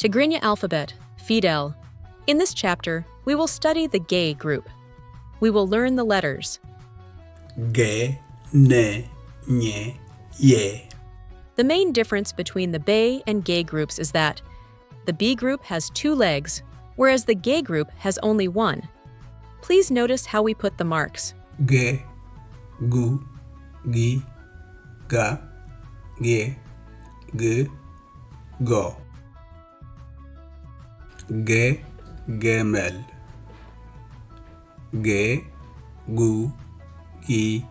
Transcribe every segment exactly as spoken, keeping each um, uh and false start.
Tigrinya alphabet, Fidel. In this chapter, we will study the Ge group. We will learn the letters. Ge, ne, nye, ye. The main difference between the Be and Ge groups is that the Be group has two legs, whereas the Ge group has only one. Please notice how we put the marks. Ge, gu, gi, ga, ge, ge, go. Ge, gemel. Ge, gu, gi,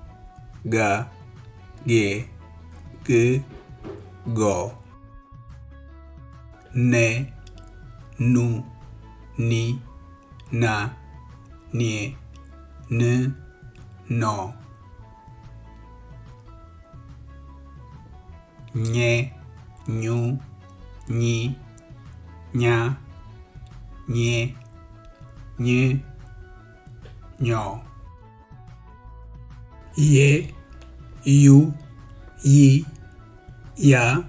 ga, ge, ge, go. Ne, nu, ni, na, nie, ne, no. Nye, nyu, nyi, nya, nye, nye, nyo. Ye, yu, yi, ya,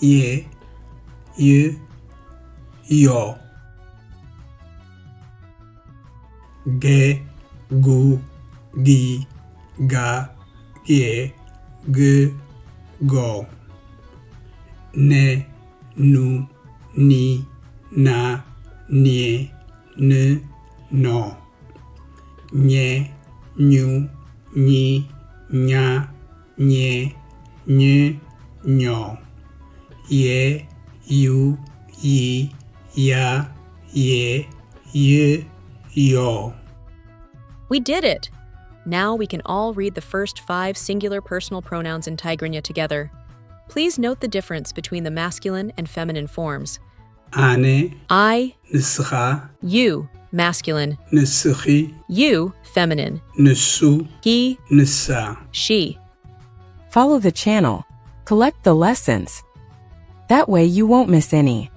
ye, ye, yo. Ge, gu, gi, ga, ge, ge, go. Ne, nu, ni, na, nie, ne, no. Nye, nyu, nyi, nya, nye, nye, nyo. Ye, yu, yi, ya, ye, ye, yo. We did it! Now we can all read the first five singular personal pronouns in Tigrinya together. Please note the difference between the masculine and feminine forms. ኣነ፣ I, ንስኻ፣ you, masculine, ንስኺ፣ you, feminine, ንሱ፣ he, ንሳ። she. Follow the channel. Collect the lessons. That way you won't miss any.